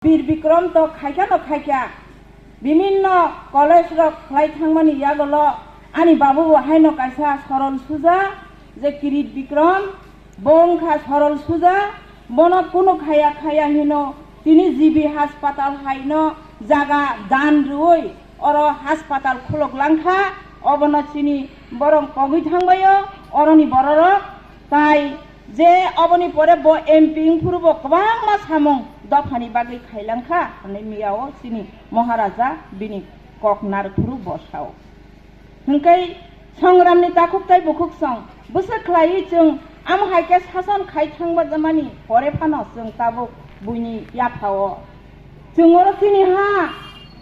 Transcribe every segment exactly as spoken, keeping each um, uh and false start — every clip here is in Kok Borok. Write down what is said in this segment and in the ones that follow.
Bir Bikrom to khaikha no khaikha, biminno college rok khlai thangmani yagolo ani babu bo haino kaisa sorol suja je Kirit Bikrom, bo wngkha sorol suja, bono kunu khaya khaya hino tini G B haspatal haino jaga dan rwui oro haspatal khulok langkha, obono chini borok kogwi thangbaio, oroni bororok tai je oboni pore bo M P wngphuru bo kwbangma samung dophani bagwi khailangkha hwnwi miyao chini Maharaja bini kok narwkphuru bo sao. Hwnkhe songramni takhuk tai bukhuk song bwswk khlaiwi chwng amo hai khe sason khai thangba jamani pore phano chwng tabuk buini yaphao. Chwng oro chini ha,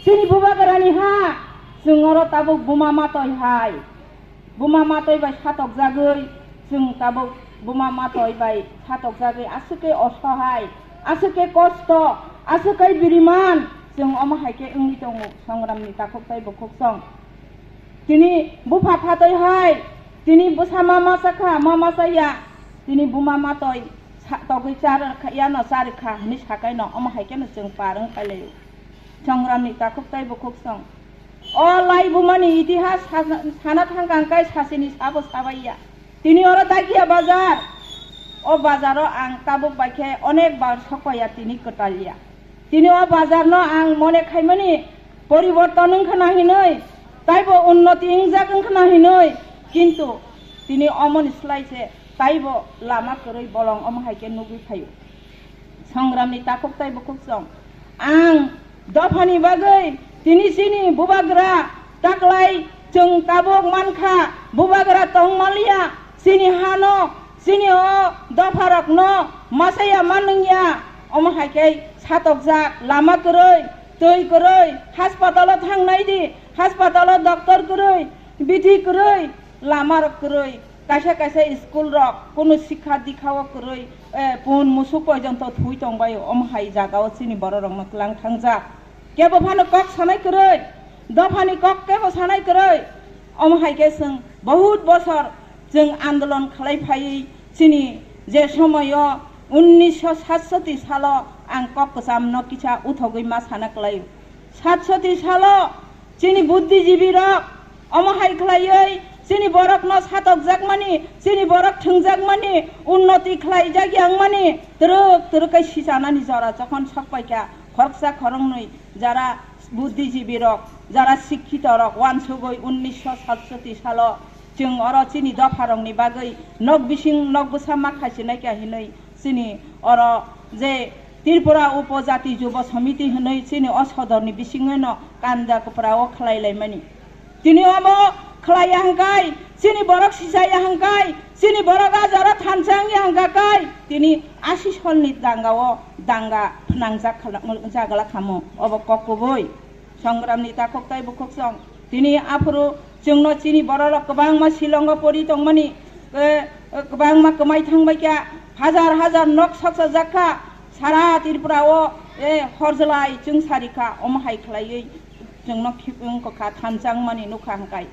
chini bubagrani ha, chwng oro tabuk buma matoi hai. Buma matoi bai satokjagwi, chwng tabuk buma matoi bai satokjagwi aswk khe osohai, aswk khe kosto, aswk khe biriman, chwng omo hai khe wngwi tongo songramni takhuk tai bukhuk song. Tini bupha phatoi hai, tini bwsa ma masa kha, ma masa ya, tini buma matoi sa-, togwi char kha, yano char kha hwnwi sakaino omo hai kheno chwng par wng phai laio. Songramni takhuk tai bukhuk song. O lai bumani itihas sa-, sana thangkha hwnkhe sasini sabo sabaiya. Tini oro Dakia bazar. O bazaro ang tabuk bai khe onek bar sokpaiya tini kwtalya. Tini o bazarno ang mone khaimani poriborton wngkhana hinwi, taibo unnoti wngjak wngkhana hinwi, kintu tini omoni slai se taibo lama kwrwi bolong omo hai khe nugwi phaio. Songramni takhuk tai bukhuk song. Ang dophani bagwi tini chini bubagra taklai chwng tabuk mankha, bubagra tongmaliya, chini hano, chini o dopharokno masaya manwngya, omo hai khe satokjak lama kwrwi, twi kwrwi, haspatalo thangnai di, haspatalo doctor kwrwi, bithi kwrwi, lama rok kwrwi, kaisa kaisa school rok kunu sikha dikha o kwrwi, eh, pun musuk porjonto thui tongbai o, omo hai jaga o chini borok rok no tlang thangjak. Kebo phano kok sanai kwrwi, dophani kok kebo sanai kwrwi, omo hai khe chwng bahut bosor chwng andolon khlai phaiwi chini je somoyo unnisho satsoti salo ang kok kwcham no kisa uthogwi ma sana kwlai o. Satsoti salo chini buddhijibi rok omo hai khlaiwi chini borokno satokjakmani, chini borok thwngjakmani, unnoti khlaijak yangmani twrwk twrwk khe sichanani jora jokhon sokpaikha, khoroksa khoroknwi jara buddhijibi rok, jara sikkito rok wansugwi unnisho satsoti salo chwng oro chini dopharokni bagwi nok bising nok bwsa ma khaichinai kha hinwi chini oro je Tripura Upojati Jubo Samiti hwnwi chini o sodorni bisingwino kanda kwpra o khlai laimani. Tini omo khlaiya hwnkhe, chini borok sisaya hwnkhe, chini borok ajaro thansa wngya hwnkha khe, tini asi solni danga o danga phnangjak khala-, jagala khamo, obo kok kubui. Songramni takhuk tai bukhuk song. Tini aphuru chwngno chini bororok kwbangma Shillongo pori tongmani, eh, eh, kwbangma kwmai thangbai kha, hajar hajar nok soksa jak kha, sara Tripura o, eh, horjlai chwng sari kha, omo hai khlaiwi chwngno khibwng kwkha thansa wngmani nukha hwnkhe.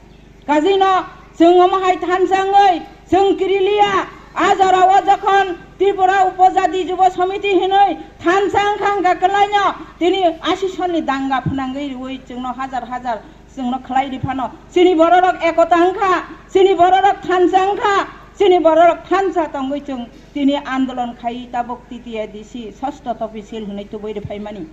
Kajino chwng omo hai thansa wngwi chwng kiriliya, a jorao jokhon Tripura Upojati Jubo Samiti hinwi thansa wngkha hwnkha kwlaino tini asi solni danga phnangwi rwui chwngno hajar hajar chwngno khlai ri phano. Chini bororok ekota wngkha, chini bororok thansa wngkha, chini bororok thansa tongwi chwng tini andolon khai tabuk T T A D C sosto topisil hinwi tubui ri phaimani.